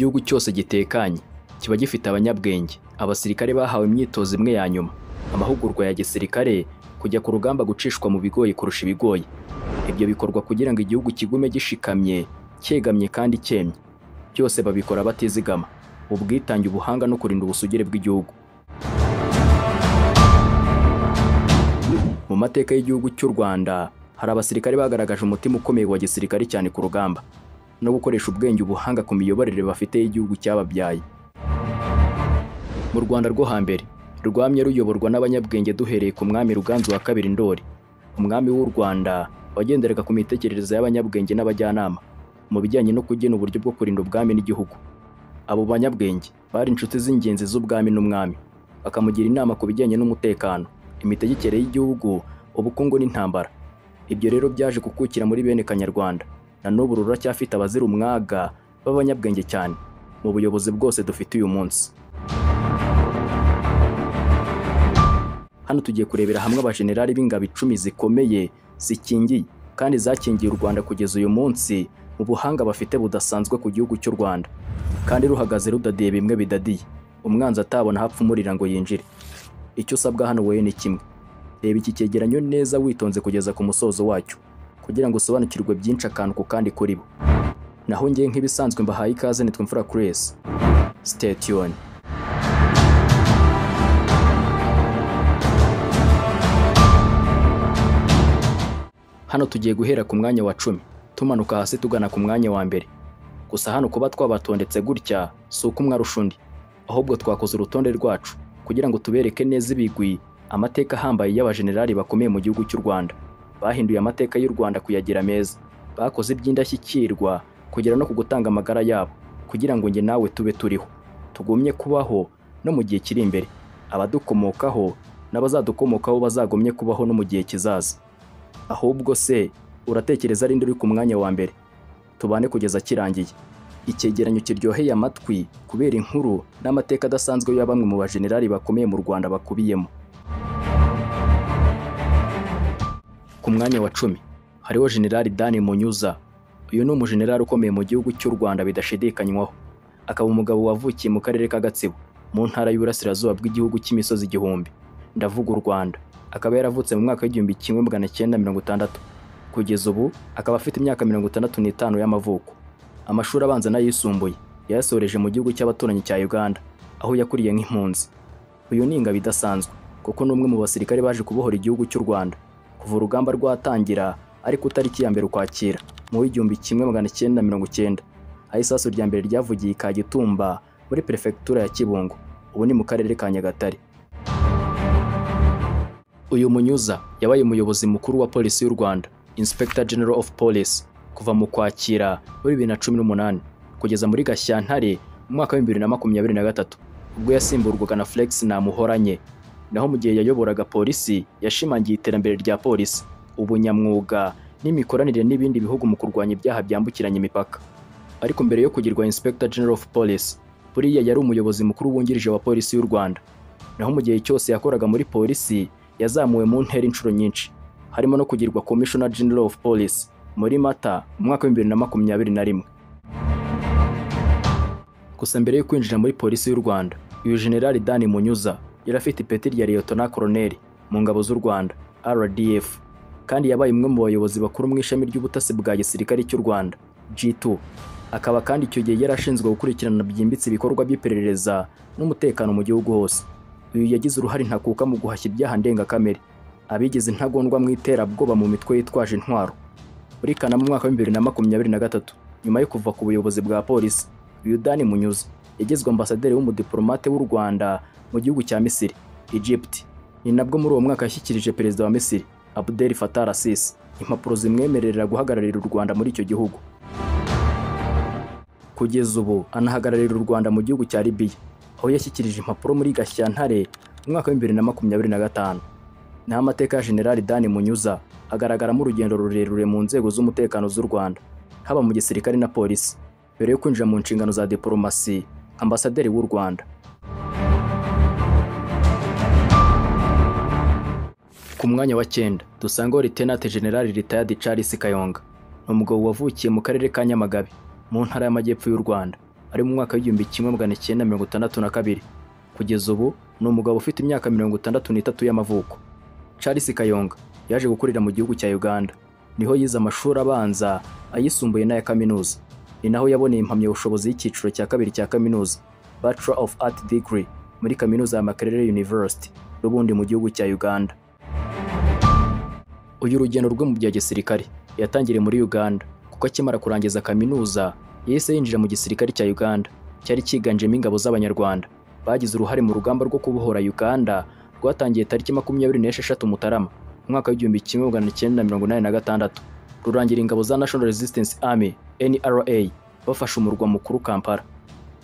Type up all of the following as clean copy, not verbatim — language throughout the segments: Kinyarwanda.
Igihugu cyose gitekanye kiba gifite abanyabwenge, abasirikare bahawe imyitozo imwe ya nyuma, amahugurwa ya gisirikare, kujya ku rugamba gucishwa mu bigoye kurusha ibigoye. Ibyo bikorwa kugira ngo igihugu kigume gishikamye, cyegamye kandi cyemye. Byose babikora batizigama, ubwitange, ubuhanga no kurinda ubusugire bw'igihugu. Mu mateka y'igihugu cy'u Rwanda hari abasirikare bagaragaje umutima ukomeye wa gisirikare cyane ku rugamba, no gukoresha ubwenge, ubuhanga ku miyoborere bafite y'igihugu cyababyaye. Mu Rwanda rwo hambere rwamye ruyoborwa n'abanyabwenge duhereye ku mwami Ruganzu wa II Ndoli, umwami w'u Rwanda wagenderaga ku mitekerereze y'abanyabwenge n'abajyanama mu bijyanye no kugena uburyo bwo kurinda ubwami n'igihugu. Abo banyabwenge bari inshuti z'ingenzi z'ubwami n'umwami, bakamugira inama ku bijyanye n'umutekano, imitegekere y'igihugu, ubukungu n'intambara. Ibyo rero byaje kukukira muri bene Kanyarwanda, na n'ubu ruracyafite abazira umwaga b'abanyabwenge cyane mu buyobozi bwose dufite uyu munsi. Hano tugiye kurebera hamwe abajenerali b'ingabo 10 zikomeye zikingiye kandi zakingiye u Rwanda kugeza uyu munsi mu buhanga bafite budasanzwe ku gihugu cy'u Rwanda, kandi ruhagaze rudadiye bimwe bidadiye, umwanzi atabona hapfumurira ngo yinjire. Icyo usabwa hano wowe ni kimwe: reba iki cyegeranyo neza witonze kugeza ku musozo wacyo, kugira ngo usobanukirwe byinshi akantu ku kandi kuri bo. Naho ngiye nk'ibisanzwe mbahaye ikaze, nitwa Mfura Chris. Stay tuned. Hano tugiye guhera ku mwanya wa 10 tumanuka hasi tugana ku mwanya wa mbere. Gusa hano kuba twabatondetse gutya si uko umwe arusha undi, ahubwo twakoze urutonde rwacu kugira ngo tubereke neza ibigwi, amateka ahambaye y'abajenerali bakomeye mu gihugu cy'u Rwanda, bahinduye amateka y'u Rwanda kuyagira meza, bakoze iby'indashyikirwa kugera no ku gutanga amagara yabo kugira ngo njye nawe tube turiho, tugumye kubaho no mu gihe kiri imbere, abadukomokaho n'abazadukomokaho bazagumye kubaho no mu gihe kizaza. Ahubwo se uratekereza ari nde uri ku mwanya wa mbere? Tubane kugeza kirangiye. Icyegeranyo kiryoheye amatwi kubera inkuru n'amateka adasanzwe ya bamwe mu bajenerali bakomeye mu Rwanda bakubiyemo. Ku mwanya wa 10 hariho General Dan Munyuza. Uyu ni umujenerali ukomeye mu gihugu cy'u Rwanda bidashidikanywaho, akaba umugabo wavukiye mu karere ka Gatsibo mu ntara y'Iburasirazuba bw'igihugu cy'imisozi igihumbi, ndavuga u Rwanda. Akaba yaravutse mu mwaka w'1960. Kugeza ubu akaba afite imyaka 65 y'amavuko. Amashuri abanza n'ayisumbuye yayasoreje mu gihugu cy'abaturanyi cya Uganda, aho yakuriye nk'impunzi. Uyu ni ingabo idasanzwe kuko ni umwe mu basirikare baje kubohora igihugu cy'u Rwanda kuva urugamba rwatangira, ariko tariki ya 1 Ukwakira mu 1990, aho isasu rya mbere ryavugiye i Kagitumba muri perefegitura ya Kibungo, ubu ni mu karere ka Nyagatare. Uyu Munyuza yabaye umuyobozi mukuru wa polisi y'u Rwanda, Inspector General of Police, kuva mu Kwakira muri 2018 kugeza muri Gashyantare mu mwaka wa 2023, ubwo yasimburwaga na Flex Namuhoranye. Naho mu gihe yayoboraga polisi yashimangiye iterambere rya polisi, ubunyamwuga n'imikoranire n'ibindi bihugu mu kurwanya ibyaha byambukiranya imipaka. Ariko mbere yo kugirwa Inspector General of Police, buriya yari umuyobozi mukuru wungirije wa polisi y'u Rwanda. Naho mu gihe cyose yakoraga muri polisi yazamuwe mu ntera inshuro nyinshi, harimo no kugirwa Commissioner General of Police muri Mata mu mwaka wa 2021. Gusa mbere yo kwinjira muri polisi y'u Rwanda, uyu General Dan Munyuza yari afite ipeti rya Lieutenant Colonel mu ngabo z'u Rwanda RDF, kandi yabaye umwe mu bayobozi bakuru mu ishami ry'ubutasi bwa gisirikare cy'u Rwanda G2. Akaba kandi icyo gihe yari ashinzwe gukurikirana byimbitse ibikorwa by'iperereza n'umutekano mu gihugu hose. Uyu yagize uruhare ntakuka mu guhashya ibyaha ndengakamere, abigize intagondwa mu iterabwoba mu mitwe yitwaje intwaro. Muri Kanama mu mwaka wa 2023, nyuma yo kuva ku buyobozi bwa polisi, uyu Dan Munyuza yagizwe ambasaderi w'umudiplomate w'u Rwanda mu gihugu cya Misiri, Egypt. Ni nabwo muri uwo mwaka yashyikirije perezida wa Misiri, Abdel Fattah al-Sisi, impapuro zimwemerera guhagararira u Rwanda muri icyo gihugu. Kugeza ubu anahagararira u Rwanda mu gihugu cya Libya, aho yashyikirije impapuro muri Gashyantare mu mwaka wa 2025. Naho amateka ya General Dan Munyuza agaragaramo urugendo rurerure mu nzego z'umutekano z'u Rwanda, haba mu gisirikare na polisi, mbere yo kwinjira mu nshingano za diplomasi ambasaderi w'u Rwanda. Ku mwanya wa 9 dusangaho Lieutenant General Retired Charles Kayonga. Ni umugabo wavukiye mu karere ka Nyamagabe mu ntara y'Amajyepfo y'u Rwanda. ari mu mwaka w'1962. Kugeza ubu ni umugabo ufite imyaka 63 y'amavuko. Charles Kayonga yaje gukurira mu gihugu cya Uganda. Niho yize amashuri abanza, ayisumbuye n'aya kaminuza. Ni naho yaboneye impamyabushobozi y'icyiciro cya kabiri cya kaminuza, Bachelor of Art Degree, muri kaminuza ya Makerere University, n'ubundi mu gihugu cya Uganda. Uyu rugendo rwe mu bya gisirikare yatangiriye muri Uganda, kuko akimara kurangiza kaminuza yahise yinjira mu gisirikare cya Uganda cyari cyiganjemo ingabo z'Abanyarwanda bagize uruhare mu rugamba rwo kubohora Uganda rwatangiye tariki 26 Mutarama umwaka w'1986, rurangira ingabo za National Resistance Army NRA bafashe umurwa mukuru Kampala.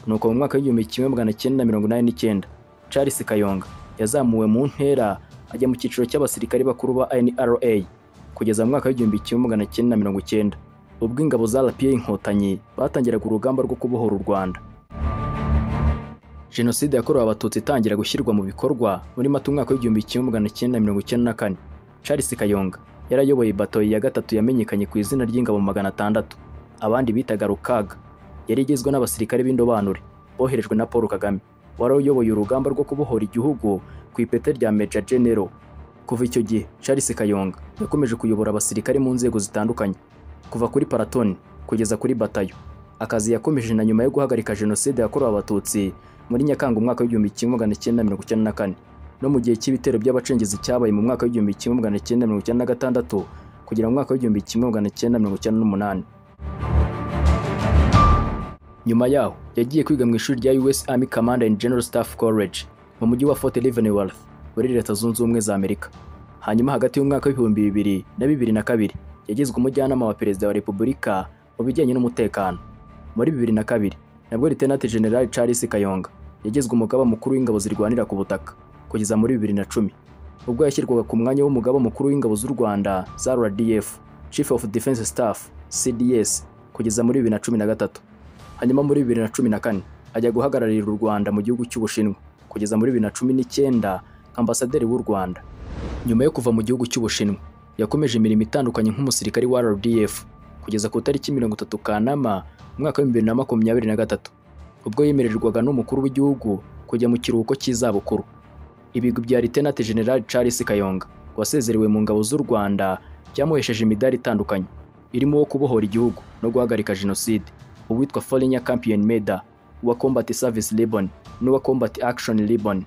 Nuko mu mwaka w'1989 Charles Kayonga yazamuwe mu ntera ajya mu cyiciro cy'abasirikare bakuru ba NRA kugeza mu mwaka w'1990 ubwo ingabo za RPA Inkotanyi batangiraga urugamba rwo kubohora u Rwanda. Jenoside yakorewe Abatutsi itangira gushyirwa mu bikorwa muri Mata umwaka w'1994. Charles Kayonga yarayoboye batayo ya gatatu yamenyekanye ku izina ry'ingabo 600, abandi bitaga Rukaga. Yari igizwe n'abasirikare b'indobanure boherejwe na Paul Kagame wari uyoboye urugamba rwo kubohora igihugu ku ipeti rya Major General. Kuva icyo gihe Charles Kayonga yakomeje kuyobora abasirikare mu nzego zitandukanye, kuva kuri paratoni kugeza kuri batayo. Akazi yakomeje na nyuma yo guhagarika Jenoside yakorewe Abatutsi muri Nyakanga umwaka w'1994, no mu gihe cy'ibitero by'abacengezi cyabaye mu mwaka w'1996 kugera mu mwaka w'1998. Nyuma yaho yagiye kwiga mu ishuri rya US Army Command and General Staff College mu mujyi wa Fort Leavenworth muri Leta Zunze Ubumwe za Amerika. Hanyuma hagati y'umwaka w'2000 na 2002 yagizwe umujyanama wa Perezida wa Repubulika mu bijyanye n'umutekano. Muri 2002 nabwo Lieutenant General Charles Kayonga yagizwe umugaba mukuru w'ingabo zirwanira ku butaka kugeza muri 2010 ubwo yashyirwaga ku mwanya w'umugaba mukuru w'ingabo z'u Rwanda za RDF, Chief of Defense Staff CDS, kugeza muri 2013. Hanyuma muri 2014 ajya guhagararira u Rwanda mu gihugu cy'Ubushinwa kugeza muri 2019 ambasaderi w'u Rwanda. Nyuma yo kuva mu gihugu cy'Ubushinwa yakomeje imirimo itandukanye nk'umusirikari wa RDF kugeza ku tariki 30 Kanama umwaka wa 2023 ubwo yemererwaga n'umukuru w'igihugu kujya mu kiruhuko cy'izabukuru. Ibigwi bya Lieutenant General Charles Kayonga wasezerewe mu ngabo z'u Rwanda byamuhesheje imidari itandukanye irimo uwo kubohora igihugu no guhagarika Jenoside, uwitwa Foreign Champion Medal, uwa Combat Service Ribbon n'uwa Combat Action Ribbon.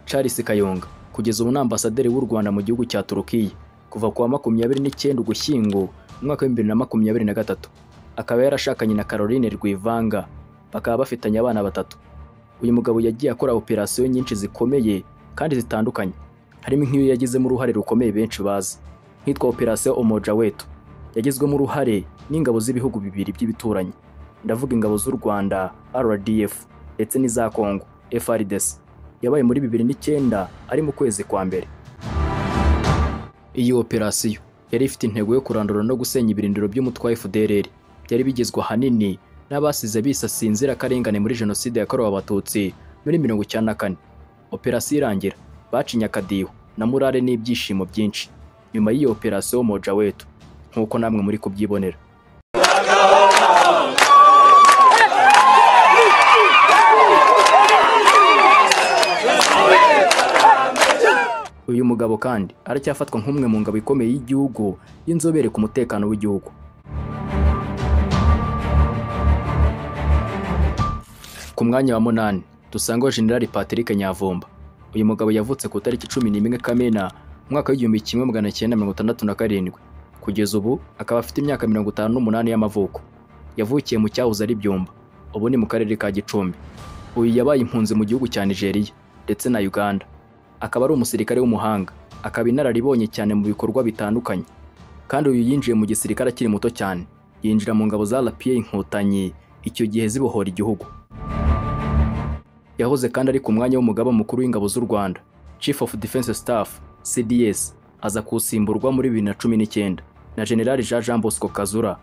Charles Kayonga kugeza ubu ni ambasaderi w'u Rwanda mu gihugu cya Turukiya kuva ku wa 29 Ugushyingo umwaka wa 2023. Akaba yarashakanye na Caroline Rwivanga, bakaba bafitanye abana batatu. Uyu mugabo yagiye akora operasiyo nyinshi zikomeye kandi zitandukanye, harimo nk'iyo yagizemo uruhare rukomeye benshi bazi nkitwa Operasiyo Umoja Wetu, yagizwemo uruhare n'ingabo z'ibihugu bibiri by'ibituranyi, ndavuga ingabo z'u Rwanda RDF ndetse n'iza Congo FARDC. Yabaye muri 2009 ari mu kwezi kwa mbere. Iyi operasiyo yari ifite intego yo kurandura no gusenya ibirindiro by'umutwe wa FDLR byari bigizwe ahanini n'abasize bisasiye inzirakarengane muri Jenoside yakorewe Abatutsi muri 1994. Operasiyo irangira bacinye akadiho na murare n'ibyishimo byinshi nyuma y'iyo operasiyo Umoja Wetu, nk'uko namwe muri kubyibonera. Uyu mugabo kandi aracyafatwa nk'umwe mu ngabo ikomeye y'igihugu y'inzobere ku mutekano w'igihugu. Ku mwanya wa 8 dusanga General Patrick Nyavumba. Uyu mugabo yavutse ku tariki 11 Kamena umwaka w'1967, kugeza ubu akaba afite imyaka 58 y'amavuko. Yavukiye mu cyahoze ari Byumba, ubu ni mu karere ka Gicumbi. Uyu yabaye impunzi mu gihugu cya Nigeria ndetse na Uganda. Akaba ari umusirikare w'umuhanga, akaba inararibonye cyane mu bikorwa bitandukanye. Kandi uyu yinjiye mu gisirikare akiri muto cyane, yinjira mu ngabo za RPA Inkotanyi icyo gihe zibohora igihugu. Yahoze kandi ari ku mwanya w'umugaba mukuru w'ingabo z'u Rwanda, Chief of Defense Staff CDS, aza kusimburwa muri 2019 na General Jean Bosco Kazura.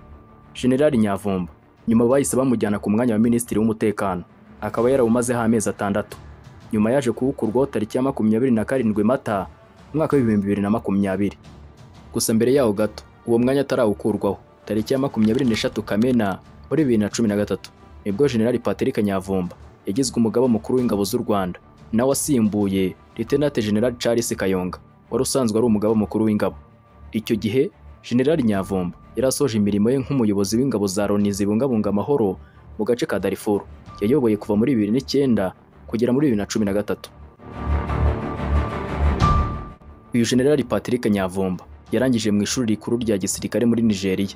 General Nyavumba nyuma bahise bamujyana ku mwanya wa Minisitiri w'Umutekano, akaba yarawumazeho amezi 6. Nyuma yaje kuwukurwaho tariki ya 27 Mata umwaka wa 2020. Gusa mbere yaho gato uwo mwanya atarawukurwaho, tariki ya 23 Kamena muri 2013 nibwo General Patrick Nyamvumba yagizwe umugaba mukuru w'ingabo z'u Rwanda, nawe asimbuye Lieutenant General Charles Kayonga wari usanzwe ari umugaba mukuru w'ingabo. Icyo gihe General Nyamvumba yari asoje imirimo ye nk'umuyobozi w'ingabo za Loni zibungabunga amahoro mu gace ka Darfur, yayoboye kuva muri 2009 kugera muri 2013. Uyu General Patrick Nyamvumba yarangije mu ishuri rikuru rya gisirikare muri Nigeria,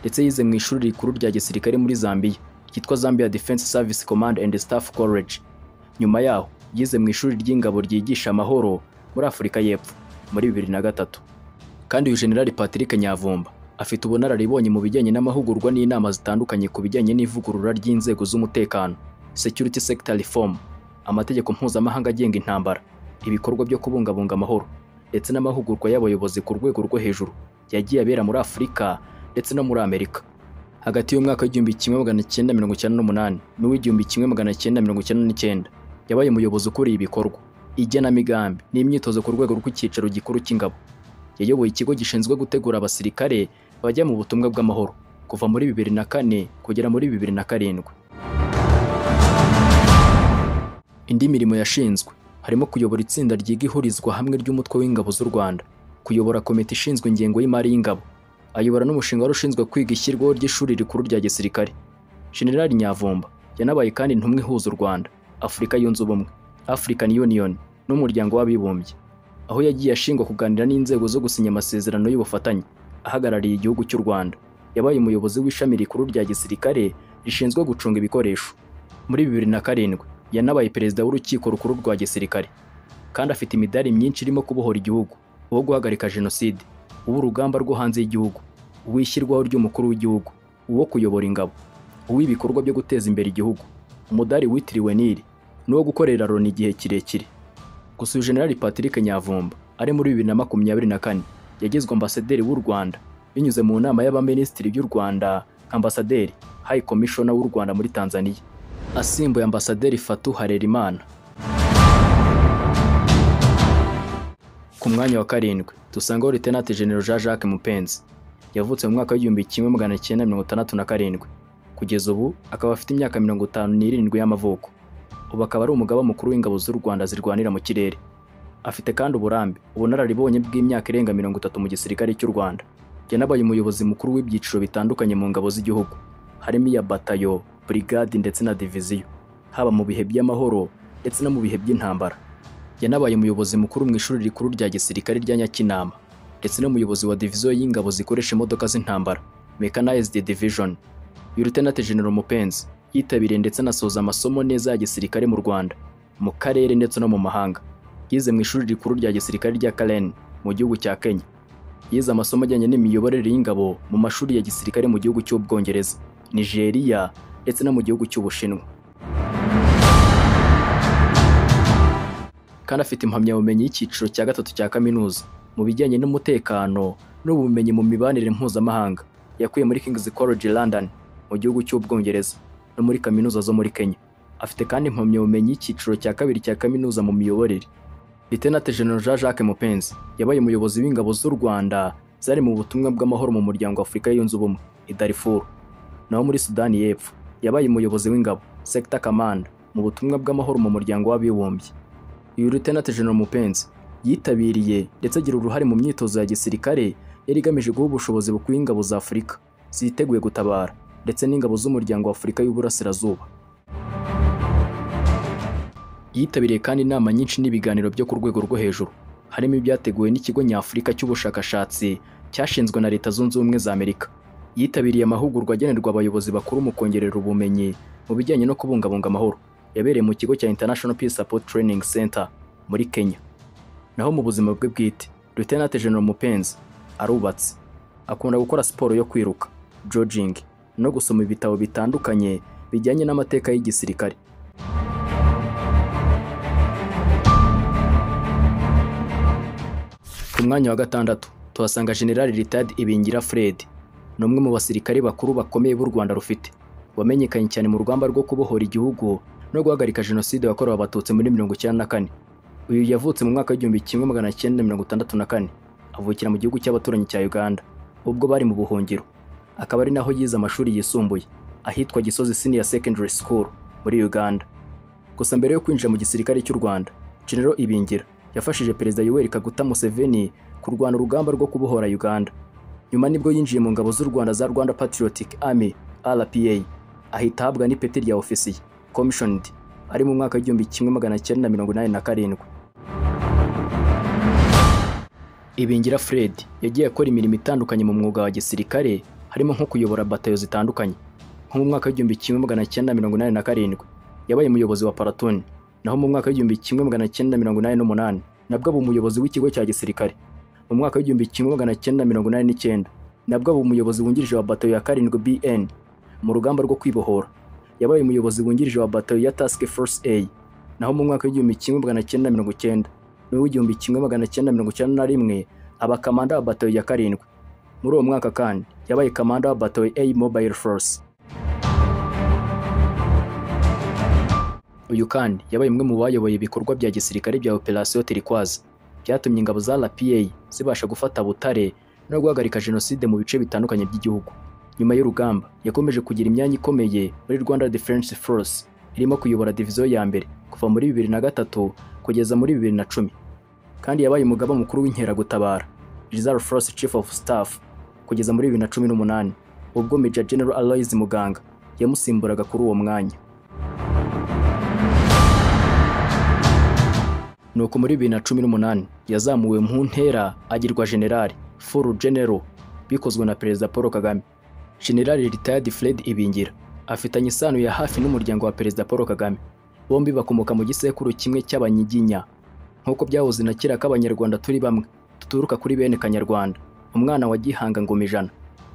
ndetse yize mu ishuri rikuru rya gisirikare muri Zambia ryitwa Zambia Defense Service Command and Staff College. Nyuma yaho yize mu ishuri ry'ingabo ryigisha amahoro muri Afurika y'Epfo muri 2003. Kandi uyu General Patrick Nyamvumba afite ubunararibonye mu bijyanye n'amahugurwa n'inama zitandukanye ku bijyanye n'ivugurura ry'inzego z'umutekano, Security Sector Reform, amategeko mpuzamahanga agenga intambara, ibikorwa byo kubungabunga amahoro, ndetse n'amahugurwa y'abayobozi ku rwego rwo hejuru yagiye abera muri Afurika ndetse no muri Amerika. Hagati y'umwaka w'1998 n'uw'1999 yabaye umuyobozi ukuriye ibikorwa, igenamigambi n'imyitozo ku rwego rw'icyicaro gikuru cy'ingabo. Yayoboye ikigo gishinzwe gutegura abasirikare bajya mu butumwa bw'amahoro kuva muri 2004 kugera muri 2007. Indi mirimo yashinzwe harimo kuyobora itsinda ryiga ihurizwa hamwe ry'umutwe w'ingabo z'u Rwanda, kuyobora komite ishinzwe ingengo y'imari y'ingabo, ayobora n'umushinga wari ushinzwe kwiga ishyirwaho ry'ishuri rikuru rya gisirikare. General Nyamvumba yanabaye kandi intumwa ihuza u Rwanda, Afurika yunze ubumwe, African Union n'umuryango w'abibumbye, aho yagiye ashingwa kuganira n'inzego zo gusinya amasezerano y'ubufatanye ahagarariye igihugu cy'u Rwanda. Yabaye umuyobozi w'ishami rikuru rya gisirikare rishinzwe gucunga ibikoresho. Muri 2007 yanabaye perezida w'urukiko rukuru rwa gisirikare, kandi afite imidari myinshi irimo kubohora igihugu, uwo guhagarika jenoside, uw'urugamba rwo hanze y'igihugu, uw'ishyirwaho ry'umukuru w'igihugu, uwo kuyobora ingabo, uw'ibikorwa byo guteza imbere igihugu, umudari witiriwe Nili, n'uwo gukorera Loni igihe kirekire. Gusa uyu General Patrick Nyamvumba ari muri 2024 yagizwe ambasaderi w'u Rwanda binyuze mu nama y'abaminisitiri by'u Rwanda, ambasaderi High Commissioner w'u Rwanda muri Tanzania, asimbuye ambasaderi Fatou Harerimana. Ku mwanya wa karindwi dusangaho Lieutenant General Jean Jacques Mupenzi. Yavutse mu mwaka w'1967, kugeza ubu akaba afite imyaka 57 y'amavuko. Ubu akaba ari umugaba mukuru w'ingabo z'u Rwanda zirwanira mu kirere. Afite kandi uburambe, ubunararibonye bw'imyaka irenga 30 mu gisirikare cy'u Rwanda. Yanabaye umuyobozi mukuru w'ibyiciro bitandukanye mu ngabo z'igihugu, harimo iya batayo, brigade ndetse na diviziyo, haba mu bihe by'amahoro ndetse no mu bihe by'intambara. Yanabaye umuyobozi mukuru mu ishuri rikuru rya gisirikare rya Nyakinama, ndetse n'umuyobozi wa diviziyo y'ingabo zikoresha imodoka z'intambara, Mechanized Division. Lieutenant General Mupenzi yitabiriye ndetse anasoza amasomo neza ya gisirikare mu Rwanda, mu karere ndetse no mu mahanga. Yize mu ishuri rikuru rya gisirikare rya Karen mu gihugu cya Kenya. Yize amasomo ajyanye n'imiyoborere y'ingabo mu mashuri ya gisirikare mu gihugu cy'Ubwongereza, Nigeria ndetse no mu gihugu cy'Ubushinwa. Kandi afite impamyabumenyi y'icyiciro cya gatatu cya kaminuza mu bijyanye n'umutekano n'ubumenyi mu mibanire mpuzamahanga yakuye muri King's College London mu gihugu cy'Ubwongereza no muri kaminuza zo muri Kenya. Afite kandi impamyabumenyi y'icyiciro cya kabiri cya kaminuza mu miyoborere. Lieutenant General Jean Jacques Mupenzi yabaye umuyobozi w'ingabo z'u Rwanda zari mu butumwa bw'amahoro mu muryango wa Afurika yunze ubumwe i Darfur. Naho muri Sudani y'Epfo yabaye umuyobozi w'ingabo Sector Command mu butumwa bw'amahoro mu muryango w'abibumbye. Uyu Lieutenant General Mupenzi yitabiriye ndetse agira uruhare mu myitozo ya gisirikare yari igamije guha ubushobozi bukwiye ingabo za Afurika ziteguye gutabara ndetse n'ingabo z'umuryango wa Afurika y'Uburasirazuba. Yitabiriye kandi inama nyinshi n'ibiganiro byo ku rwego rwo hejuru, harimo ibyateguwe n'ikigo nyafurika cy'ubushakashatsi cyashinzwe na Leta Zunze Ubumwe za Amerika. Yitabiriye amahugurwa agenerwa abayobozi bakuru mu kongerera ubumenyi mu bijyanye no kubungabunga amahoro, yabereye mu kigo cya International Peace Support Training Center muri Kenya. Naho mu buzima bwe bwite, Lieutenant General Mupenzi arubatse, akunda gukora siporo yo kwiruka, jogging no gusoma ibitabo bitandukanye bijyanye n'amateka y'igisirikare. Ku mwanya wa gatandatu tuhasanga General Retired Ibingira Fred. Ni umwe mu basirikare bakuru bakomeye b'u Rwanda rufite, wamenyekanye cyane mu rugamba rwo kubohora igihugu no guhagarika jenoside yakorewe Abatutsi muri 1994. Uyu yavutse mu mwaka w'1964, avukira mu gihugu cy'abaturanyi cya Uganda ubwo bari mu buhungiro. akaba ari naho yize amashuri yisumbuye ahitwa Gisozi Senior Secondary School muri Uganda. Gusa mbere yo kwinjira mu gisirikare cy'u Rwanda, General Ibingira yafashije Perezida Yoweri Kaguta Museveni kurwana urugamba rwo kubohora Uganda. Nyuma nibwo yinjiye mu ngabo z'u Rwanda za Rwanda Patriotic Army RPA, ahita ahabwa n'ipeti rya ofisiye commissioned ari mu mwaka w'1987. Ibingira Fred yagiye akora imirimo itandukanye mu mwuga wa gisirikare, harimo nko kuyobora batayo zitandukanye. Nko mu mwaka w'1987 yabaye umuyobozi wa platoon, naho mu mwaka w'1988 nabwo aba umuyobozi w'ikigo cya gisirikare. Mu mwaka w'1989 nabwo aba umuyobozi wungirije wa batayo ya 7 BN mu rugamba rwo kwibohora. Yabaye umuyobozi wungirije wa batayo ya Task Force A, naho mu mwaka w'1990 n'uw'igihumbi 1991 aba kamanda wa batayo ya 7. Muri uwo mwaka kandi yabaye kamanda wa batayo A Mobile Force. Uyu kandi yabaye umwe mu bayoboye ibikorwa bya gisirikare bya Operation Turquoise, byatumye ingabo za RPA zibasha gufata Butare no guhagarika jenoside mu bice bitandukanye by'igihugu. Nyuma y'urugamba yakomeje kugira imyanya ikomeye muri Rwanda Defense Force, irimo kuyobora diviziyo ya mbere kuva muri 2003 kugeza muri 2010. Kandi yabaye umugaba mukuru w'inkeragutabara Reserve Force Chief of Staff kugeza muri 2018, ubwo Major General Aloys Muganga yamusimburaga kuri uwo mwanya. Nuko muri 2018 yazamuwe mu ntera agirwa general, full general, bikozwe na Perezida Paul Kagame. General Retired Fred Ibingira afitanye isano ya hafi n'umuryango wa Perezida Paul Kagame. Bombi bakomoka mu gisekuru kimwe cy'Abanyiginya. Nk'uko byahoze na kera k'Abanyarwanda turi bamwe, tuturuka kuri bene Kanyarwanda, umwana wa Gihanga Ngomijana.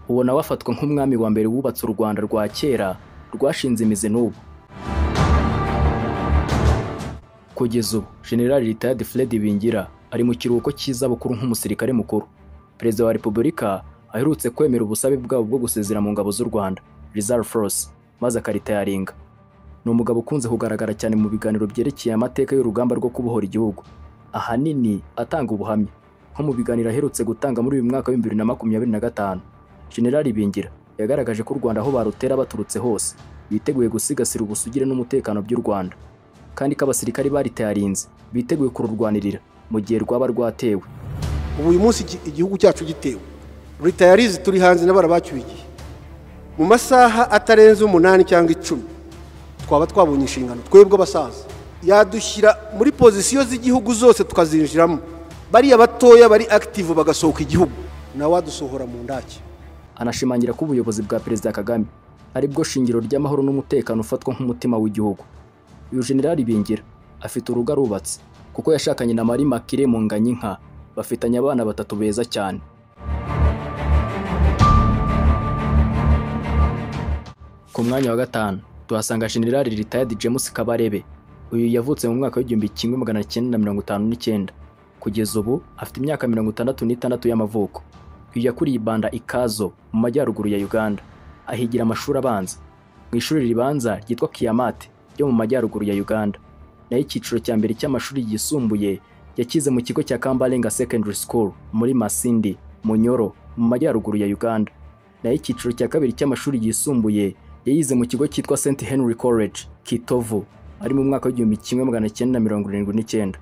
Ubona wafatwa nk'umwami wa mbere wubatse u Rwanda rwa kera rwashinze imizi n'ubu. Kugeza ubu General Retired Fred Ibingira ari mu kiruhuko cy'izabukuru nk'umusirikare mukuru. Perezida wa Repubulika aherutse kwemera ubusabe bwabo bwo gusezera mu ngabo z'u Rwanda Reserve Force, maze akaritayaringa. Ni umugabo ukunze kugaragara cyane mu biganiro byerekeye amateka y'urugamba rwo kubohora igihugu, ahanini atanga ubuhamya. Nko mu biganiro aherutse gutanga muri uyu mwaka wa 2025, General Ibingira yagaragaje ko u Rwanda aho barutera baturutse hose biteguye gusigasira ubusugire n'umutekano by'u Rwanda, kandi ko abasirikari baritayarinze biteguye kururwanirira mu gihe rwaba rwatewe. Ubu uyu munsi igihugu cyacu gitewe, retirees turi hanze n'abarabacyuye igihe, mu masaha atarenze 8 cyangwa 10 twaba twabonye inshingano. Twebwe abasaza yadushyira muri pozisiyo z'igihugu zose tukazinjiramo, bariya batoya bari active bagasohoka igihugu, nawe adusohora mu ndake. Anashimangira ko ubuyobozi bwa Perezida Kagame ari bwo shingiro ry'amahoro n'umutekano ufatwa nk'umutima w'igihugu. Uyu General Ibingira afite urugo arubatse, kuko yashakanye na Marie Makire Munganyinka, bafitanye abana 3 beza cyane. Ku mwanya wa 5 tuhasanga General Retired James Kabarebe. Uyu yavutse mu mwaka w'1959, kugeza ubu afite imyaka 66 y'amavuko. Uyu yakuriye ibanda Ikazo mu majyaruguru ya Uganda, ahigira amashuri abanza mu ishuri ribanza ryitwa Kiyamate ryo mu majyaruguru ya Uganda. Naho icyiciro cya mbere cy'amashuri yisumbuye yakize mu kigo cya Kambalenga Secondary School muri Masindi, Munyoro mu majyaruguru ya Uganda. Naho icyiciro cya kabiri cy'amashuri yisumbuye yayize mu kigo cyitwa St Henry College Kitovu, ari mu mwaka w'1979.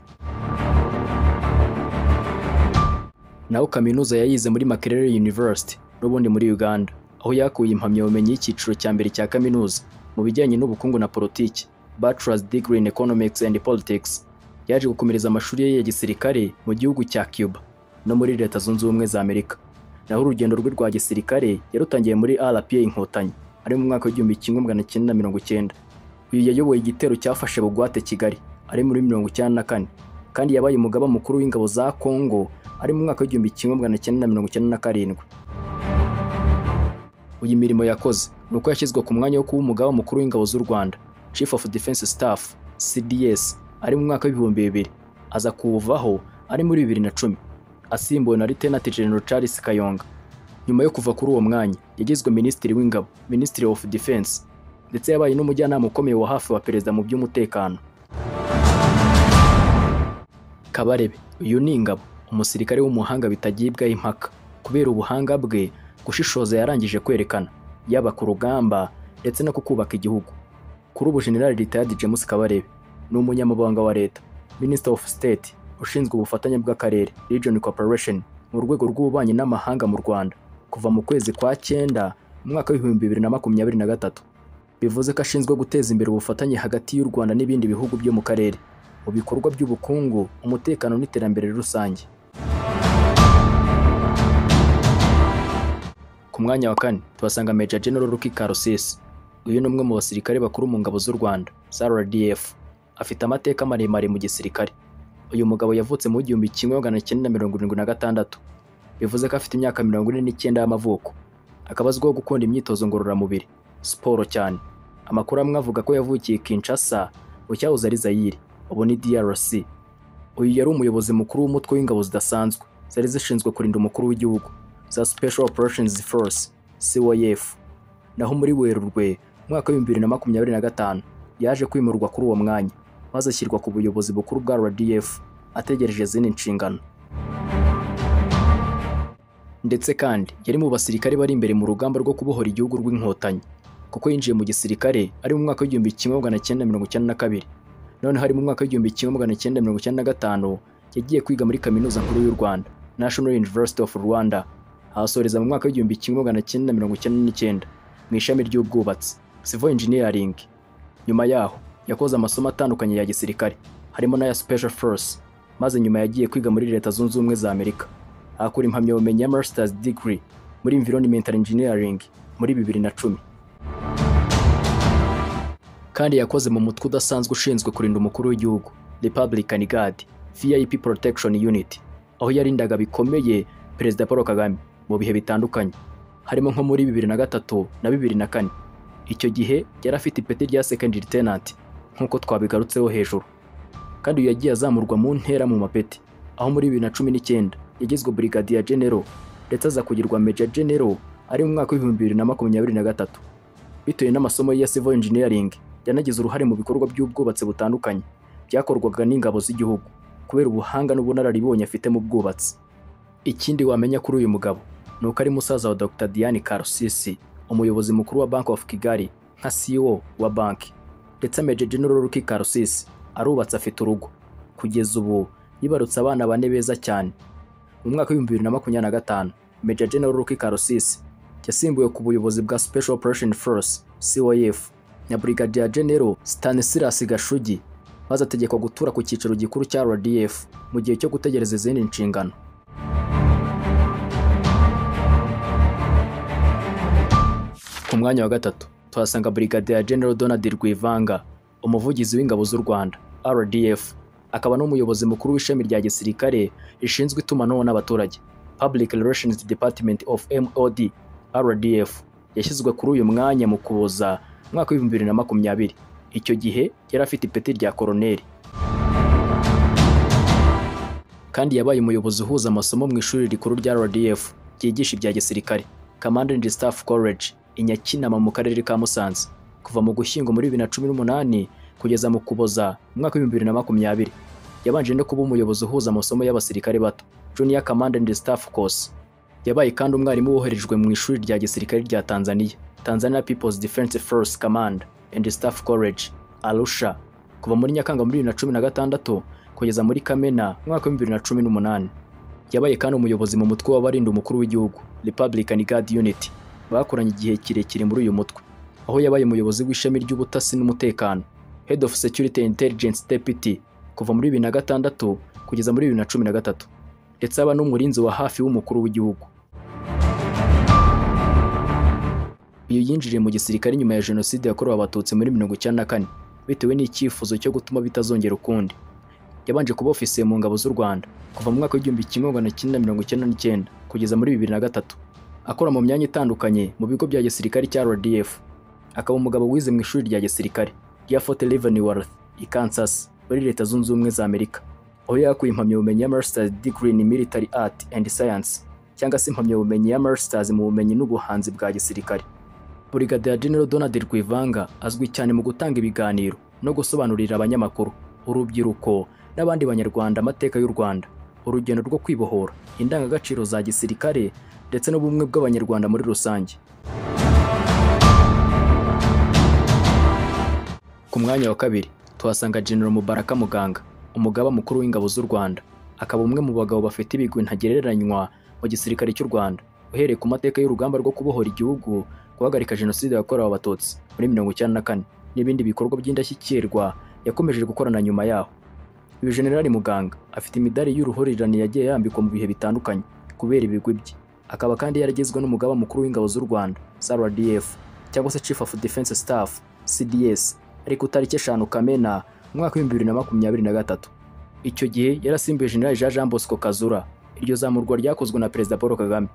Naho kaminuza yayize muri Makerere University n'ubundi muri Uganda, aho yakuye impamyabumenyi y'icyiciro cya mbere cya kaminuza mu bijyanye n'ubukungu na politiki, Bachelor's Degree in Economics and Politics. Yaje gukomereza amashuri ye ya gisirikare mu gihugu cya Cuba no muri Leta Zunze Ubumwe za Amerika. Naho urugendo rwe rwa gisirikare yarutangiye muri RPA Inkotanyi ari mu mwaka w'1990. Uyu yayoboye igitero cyafashe bugwate Kigali ari muri 1994, kandi yabaye umugaba mukuru w'ingabo za Kongo ari mu mwaka w'1997. Uyu mirimo yakoze nuko yashyizwe ku mwanya wo kuba umugaba mukuru w'ingabo z'u Rwanda, Chief of Defense Staff CDS, ari mu mwaka w'2000, aza kuwuvaho ari muri 2010, asimbuwe na Lieutenant General Charles Kayonga. Nyuma yo kuva kuri uwo mwanya yagizwe Minisitiri w'Ingabo, Ministry of Defense, ndetse yabaye n'umujyanama ukomeye wa hafi wa Perezida mu by'umutekano. Kabarebe uyu ni ingabo, umusirikare w'umuhanga bitagibwaho impaka. Kubera ubuhanga bwe Gushishoza yarangije kwerekana yaba ku rugamba ndetse no kubaka igihugu. Kuri ubu General Retired James Kabarebe ni umunyamabanga wa leta, Minister of State ushinzwe ubufatanye bw'akarere, Region Cooperation, mu rwego rw'ububanyi n'amahanga mu Rwanda kuva mu kwezi kwa 9 mu mwaka w'2023. Bivuze ko ashinzwe guteza imbere ubufatanye hagati y'u Rwanda n'ibindi bihugu byo mu karere mu bikorwa by'ubukungu, umutekano n'iterambere rusange. Ku mwanya wa 4 tuhasanga Major General Ruki Karusisi. Uyu ni umwe mu basirikare bakuru mu ngabo z'u Rwanda za RDF. Afite amateka maremare mu gisirikare. Uyu mugabo yavutse mu 1976, bivuze ko afite imyaka 49 y'amavuko. Akaba azwiho gukunda imyitozo ngororamubiri, siporo cyane. Amakuru amwe avuga ko yavukiye Kinshasa mu cyahoze ari Zaire, ubu ni DRC. Uyu yari umuyobozi mukuru w'umutwe w'ingabo zidasanzwe zari zishinzwe kurinda umukuru w'igihugu za Special Operations Force COF. Naho muri Werurwe mwaka wa 2025 yaje kwimurwa kuri uwo mwanya, maze ashyirwa ku buyobozi bukuru bwa RDF ategereje izindi nshingano. Ndetse kandi yari mu basirikare bari imbere mu rugamba rwo kubohora igihugu rw'inkotanyi, kuko yinjiye mu gisirikare ari mu mwaka w'1992. None hari mu mwaka w'1995 yagiye kwiga muri Kaminuza Nkuru y'u Rwanda, National University of Rwanda, ahasoreza mu mwaka w'1999 mu ishami ry'ubwubatsi, Civil Engineering. Nyuma yaho yakoze amasomo atandukanye ya gisirikare harimo n'aya Special Force, maze nyuma yagiye kwiga muri Leta Zunze Ubumwe za Amerika, ahakura impamyabumenyi ya Master's Degree muri Environmental Engineering muri 2010. Kandi yakoze mu mutwe udasanzwe ushinzwe kurinda umukuru w'igihugu, Republican Guard VIP Protection Unit, aho yarindaga bikomeye Perezida Paul Kagame mu bihe bitandukanye, harimo nko muri 2003 na 2004. Icyo gihe yari afite ipeti rya Second Lieutenant nk'uko twabigarutseho hejuru. Kandi uyu yagiye azamurwa mu ntera mu mapeti, aho muri 2019 yagizwe Brigadier General ndetse aza kugirwa Major General ari mu mwaka w'2023. Bitewe n'amasomo ya Civil Engineering, yanagize uruhare mu bikorwa by'ubwubatsi butandukanye byakorwaga n'ingabo z'igihugu kubera ubuhanga n'ubunararibonye afite mu bwubatsi. Ikindi wamenya kuri uyu mugabo ni uko ari musaza wa Dr Diane Karusisi, umuyobozi mukuru wa Bank of Kigali nka CEO wa banki. Ndetse Major General Ruki Karusisi arubatse, afite urugo. Kugeza ubu yibarutse abana bane beza cyane. Mu mwaka w'2025 Major General Ruki Karusisi yasimbuwe ku buyobozi bwa Special Operation Force COF na Brigadier General Stanislas Gashugi, maze ategekwa gutura ku cyicaro gikuru cya RDF mu gihe cyo gutegereza izindi nshingano. Ku mwanya wa 3 tuhasanga Brigadier General Donald Rwivanga, umuvugizi w'ingabo z'u Rwanda RDF, akaba n'umuyobozi mukuru w'ishami rya gisirikare rishinzwe itumanaho n'abaturage, Public Relations Department of MOD RDF. Yashyizwe kuri uyu mwanya mu Ukuboza mwaka w'2020. Icyo gihe yari afite ipeti rya koroneri. Kandi yabaye umuyobozi uhuza amasomo mu ishuri rikuru rya RDF ryigisha ibya gisirikare, Command and Staff College i Nyakinama mu karere ka Musanze, kuva mu Gushyingo muri 2018 kugeza mu Kuboza mu mwaka w'2020. Yabanje no kuba umuyobozi uhuza amasomo y'abasirikare bato, Junior Command and Staff Course. Yabaye kandi umwarimu woherejwe mu ishuri rya gisirikare rya Tanzania, Tanzania People's Defense Force Command and Staff College, Arusha, kuva muri Nyakanga muri 2016 kugeza muri Kamena mu mwaka w'2018. Yabaye kandi umuyobozi mu mutwe w'abarinda umukuru w'igihugu, Republican Guard Unit. Bakoranye igihe kirekire muri uyu mutwe, aho yabaye umuyobozi w'ishami ry'ubutasi n'umutekano, Head of Security Intelligence Deputy, kuva muri 2006 kugeza muri 2013, ndetse aba n'umurinzi wa hafi w'umukuru w'igihugu. Uyu yinjiriye mu gisirikare nyuma ya Jenoside yakorewe Abatutsi muri 1994, bitewe n'icyifuzo cyo gutuma bitazongera ukundi. Yabanje kuba ofisiye mu ngabo z'u Rwanda kuva mu mwaka w'1999 kugeza muri 2003, akora mu myanya itandukanye mu bigo bya gisirikare cya RDF. Akaba umugabo wize mu ishuri rya gisirikare rya Fort Leavenworth i Kansas muri Leta Zunze Ubumwe za Amerika, aho yakuye impamyabumenyi ya Master's Degree in Military Art and Science, cyangwa se impamyabumenyi ya Masters mu bumenyi n'ubuhanzi bwa gisirikare. Brigadier General Donald Rwivanga azwi cyane mu gutanga ibiganiro no gusobanurira abanyamakuru, urubyiruko n'abandi banyarwanda amateka y'u Rwanda. urugendo rwo kwibohora, indangagaciro za gisirikare ndetse n'ubumwe bw'Abanyarwanda muri rusange. Ku mwanya wa kabiri tuhasanga General Mubaraka Muganga, umugaba mukuru w'ingabo z'u Rwanda, akaba umwe mu bagabo bafite ibigwi ntagereranywa mu gisirikare cy'u Rwanda, uhereye ku mateka y'urugamba rwo kubohora igihugu, guhagarika Jenoside yakorewe Abatutsi muri 1994 n'ibindi bikorwa by'indashyikirwa yakomeje gukorana nyuma yaho. Uyu General Muganga afite imidari y'uruhurirane yagiye yambikwa mu bihe bitandukanye kubera ibigwi bye, akaba kandi yaragizwe n'umugaba mukuru w'ingabo z'u Rwanda SRDF cyangwa se Chief of Defense Staff CDS, ariko tariki 5 Kamena umwaka wa 2023. Icyo gihe yarasimbuye General Jean Bosco Kazura. Iryo zamurwa ryakozwe na Perezida Paul Kagame.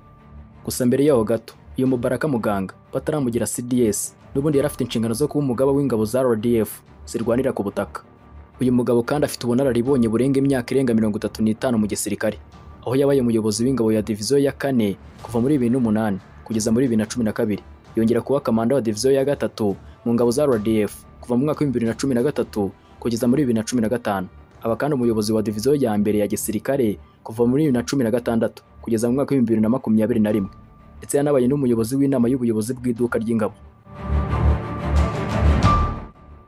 Gusa mbere yaho gato, uyu Mubaraka Muganga bataramugira CDS, n'ubundi yari afite inshingano zo kuba umugaba w'ingabo za RDF zirwanira ku butaka. Uyu mugabo kandi afite ubunararibonye burenga imyaka irenga 35 mu gisirikare, aho yabaye umuyobozi w'ingabo ya diviziyo ya 4 kuva muri 2008 kugeza muri 2012, yongera kuba kamanda wa diviziyo ya 3 mu ngabo za RDF kuva mu mwaka wa 2013 kugeza muri 2015. Aba kandi umuyobozi wa diviziyo ya mbere ya gisirikare kuva muri 2016 kugeza mu mwaka wa 2021, ndetse yanabaye n'umuyobozi w'inama y'ubuyobozi bw'iduka ry'ingabo.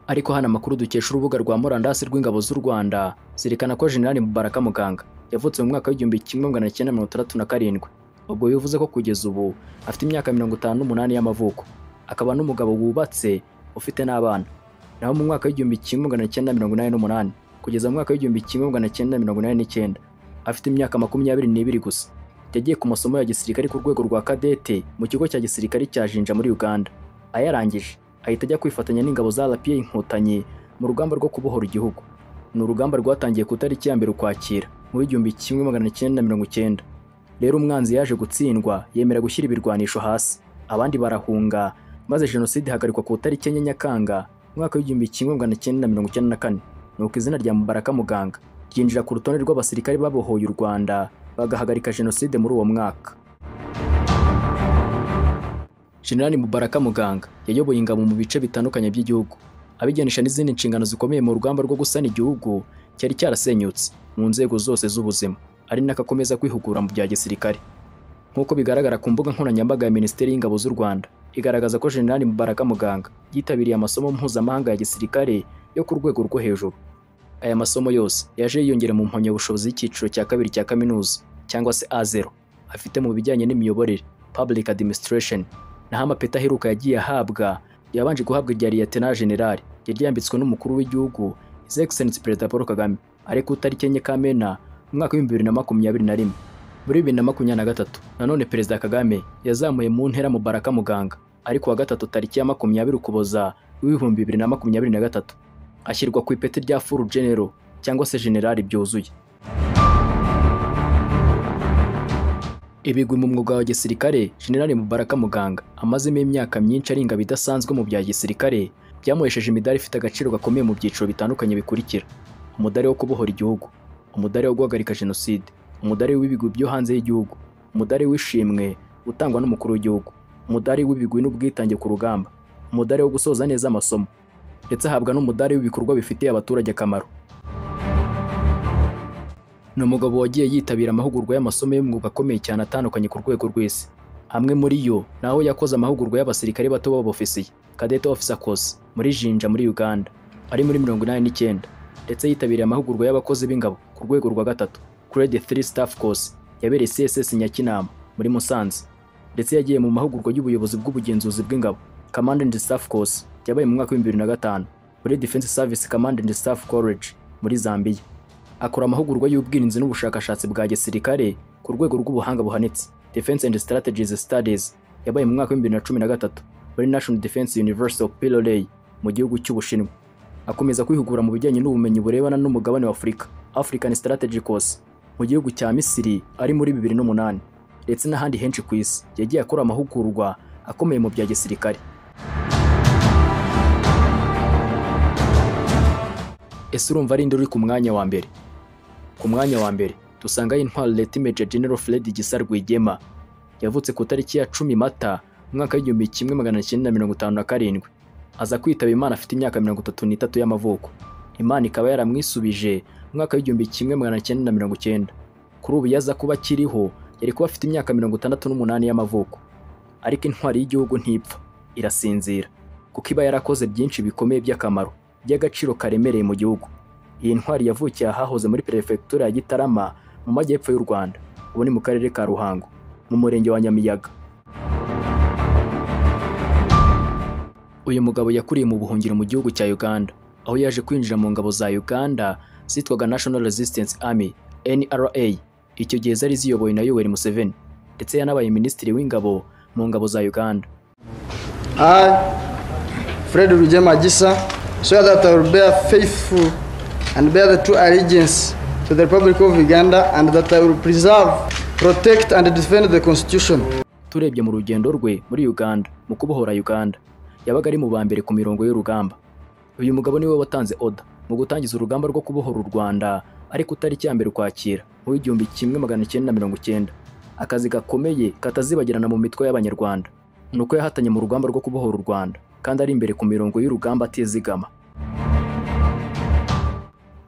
Ariko hano amakuru dukesha urubuga rwa murandasi rw'ingabo z'u Rwanda zirikana ko General Mubaraka Muganga yavutse mu mwaka wa 1967, ubwo bivuze ko kugeza ubu afite imyaka 58 y'amavuko, akaba n'umugabo wubatse ufite n'abana. Naho mu mwaka wa 1988 kugeza mu mwaka wa 1989 afite imyaka 22 gusa, yagiye ku masomo ya gisirikare ku rwego rwa kadete mu kigo cya gisirikare cya Jinja muri Uganda. Ayarangije ahita ajya kwifatanya n'ingabo za RPA Inkotanyi mu rugamba rwo kubohora igihugu. Ni urugamba rwatangiye ku tariki ya 1 Ukwakira mu 1990. Rero umwanzi yaje gutsindwa yemera gushyira ibirwanisho hasi, abandi barahunga, maze Jenoside ihagarikwa ku tariki 4 Nyakanga mwaka wa 1994. Nuko izina rya Mubaraka Muganga ryinjira ku rutonde rw'abasirikare babohoye u Rwanda bagahagarika Jenoside muri uwo mwaka. General Mubaraka Muganga yayoboye ingabo mu bice bitandukanye by'igihugu, abigenisha n'izindi nshingano zikomeye mu rugamba rwo gusana igihugu cyari cyarasenyutse mu nzego zose z'ubuzima, ari nako akomeza kwihugura mu bya gisirikare. Nk'uko bigaragara ku mbuga nkoranyambaga ya Minisiteri y'Ingabo z'u Rwanda, igaragaza ko General Mubaraka Muganga yitabiriye amasomo mpuzamahanga ya gisirikare yo ku rwego rwo hejuru. Aya masomo yose yaje yiyongera mu mpamyabushobozi y'icyiciro cya kabiri cya kaminuza cyangwa se A0 afite mu bijyanye n'imiyoborere Public Administration. Naho amapeti aheruka yagiye ahabwa, yabanje guhabwa irya Lieutenant General yari yambitswe n'umukuru w'igihugu His Excellency Perezida Paul Kagame, ariko tariki 4 Kamena umwaka wa 2021. Muri 2023 nanone Perezida Kagame yazamuye mu ntera Mubaraka Muganga, ariko wa gatatu tariki ya 20 Ukuboza 2023 ashyirwa ku ipeti rya Full General cyangwa se General byuzuye. Ibigwi mu mwuga wa gisirikare General Mubaraka Muganga amazemo imyaka myinshi ari ingabo idasanzwe mu bya gisirikare, byamuhesheje imidari ifite agaciro gakomeye mu byiciro bitandukanye bikurikira: umudari wo kubohora igihugu, umudari wo guhagarika Jenoside, umudari w'ibigwi byo hanze y'igihugu, umudari w'ishimwe utangwa n'umukuru w'igihugu, umudari w'ibigwi n'ubwitange ku rugamba, umudari wo gusoza neza amasomo, ndetse ahabwa n'umudari w'ibikorwa bifitiye abaturage akamaro. Ni umugabo wagiye yitabira amahugurwa y'amasomo y'umwuga akomeye cyane atandukanye ku rwego rw'isi. Amwe muri yo ni aho yakoze amahugurwa y'abasirikare bato b'abofisiye, Cadet Officer Course, muri Jinja muri Uganda, ari muri 89, ndetse yitabiriye amahugurwa y'abakozi b'ingabo ku rwego rwa gatatu, Grade 3 Staff Course, yabereye CSS Nyakinama muri Musanze, ndetse yagiye mu mahugurwa y'ubuyobozi bw'ubugenzuzi bw'ingabo, Command and Staff Course, yabaye mu mwaka wa 2005 muri Defense Service Command and Staff College muri Zambia. Akora amahugurwa y'ubwirinzi n'ubushakashatsi bwa gisirikare ku rwego rw'ubuhanga buhanitse, Defense and Strategies Studies, yabaye mu mwaka wa 2013 muri National Defense University of Pilolei mu gihugu cy'Ubushinwa. Akomeza kwihugura mu bijyanye n'ubumenyi burebana n'umugabane wa Afurika, African Strategy Course, mu gihugu cya Misiri ari muri 2008, ndetse n'ahandi henshi ku isi yagiye akora amahugurwa akomeye mu bya gisirikare. Ese urumva ari nde uri ku mwanya wa mbere? Ku mwanya wa mbere dusangayo intwari Lt Major General Fred Gisa Rwigema. Yavutse ku tariki ya 10 Mata umwaka wa 1957, aza kwitaba Imana afite imyaka 33 y'amavuko. Imana ikaba yaramwisubije umwaka wa 1990. Kuri ubu yaza kuba akiriho yari kuba afite imyaka 68 y'amavuko. Ariko intwari y'igihugu ntipfa, irasinzira, kuko iba yarakoze byinshi bikomeye by'akamaro by'agaciro karemereye mu gihugu. Iyi ntwari yavukiye ahahoze muri perefegitura ya Gitarama mu majyepfo y'u Rwanda, ubu ni mu karere ka Ruhango, mu murenge wa Nyamiyaga. Uyu mugabo yakuriye mu buhungiro mu gihugu cya Uganda, aho yaje kwinjira mu ngabo za Uganda zitwaga National Resistance Army NRA, icyo gihe zari ziyobowe na Yoweri Museveni, ndetse yanabaye minisitiri w'ingabo mu ngabo za Uganda. I, Fred Rugema Gisa, swear that I will bear faithful and bear the true allegiance to the Republic of Uganda and that I will preserve, protect and defend the Constitution. Turebye mu rugendo rwe muri Uganda mu kubohora Uganda, yabaga ari mu ba mbere ku mirongo y'urugamba. Uyu mugabo niwe watanze order mu gutangiza urugamba rwo kubohora u Rwanda, ariko tariki ya 1 Ukwakira mu 1990. Akazi gakomeye katazibagirana mu mitwe y'Abanyarwanda nuko yahatanye mu rugamba rwo kubohora u Rwanda, kandi ari imbere ku mirongo y'urugamba atizigama.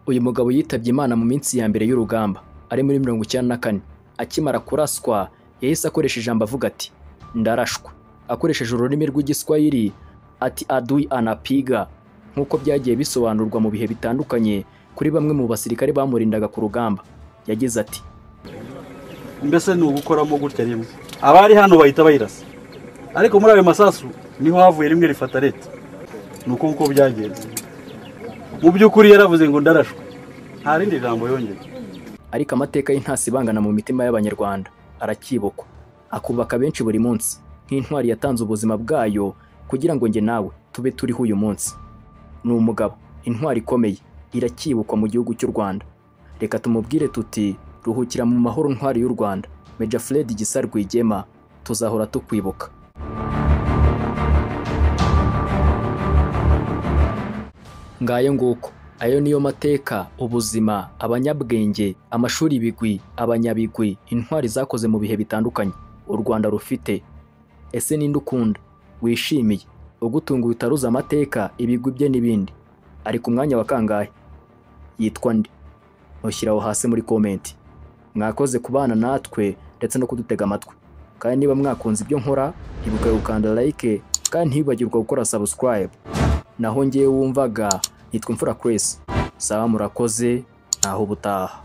Uyu mugabo yitabye Imana mu minsi ya mbere y'urugamba ari muri 94. Akimara kuraswa yahise akoresha ijambo avuga ati ndarashwa, akoresheje ururimi rw'Igiswahili ati adui anapiga, nk'uko byagiye bisobanurwa mu bihe bitandukanye kuri bamwe mu basirikare bamurindaga ku rugamba. Yagize ati mbese ni ugukoramo gutya rimwe, abari hano bahita bayirasa, ariko muri ayo masasu niho havuye rimwe rifata leta. Nuko uko byagenze mu by'ukuri yaravuze ngo ndarashwe, nta rindi jambo yongeye. Ariko amateka y'intasibangana mu mitima y'Abanyarwanda aracyibukwa, akubaka benshi buri munsi nk'intwari yatanze ubuzima bwayo kugira ngo nge nawe tube turiho uyu munsi. Ni umugabo, intwari ikomeye, iracyibukwa mu gihugu cy'u Rwanda. Reka tumubwire tuti ruhukira mu mahoro ntwari y'u Rwanda, Major Fred Gisa Rwigema, tuzahora tukwibuka. Ngayo nguko, ayo niyo mateka, ubuzima, abanyabwenge, amashuri, ibigwi, abanyabigwi, intwari zakoze mu bihe bitandukanye u Rwanda rufite. Ese ninde ukunda, wishimiye, ugutunga utaruza amateka, ibigwi bye n'ibindi? Ari ku mwanya wa kangahe? Yitwa nde? Mushyiraho hasi muri komenti. Mwakoze kubana natwe ndetse no kudutega amatwi. Kandi niba mwakunze ibyo nkora, ibuka gukanda like kandi ntibagirwa gukora subscribe. Naho ngewe wumvaga nitwa Imfura Chris. Sawa, murakoze, naho ubutaha.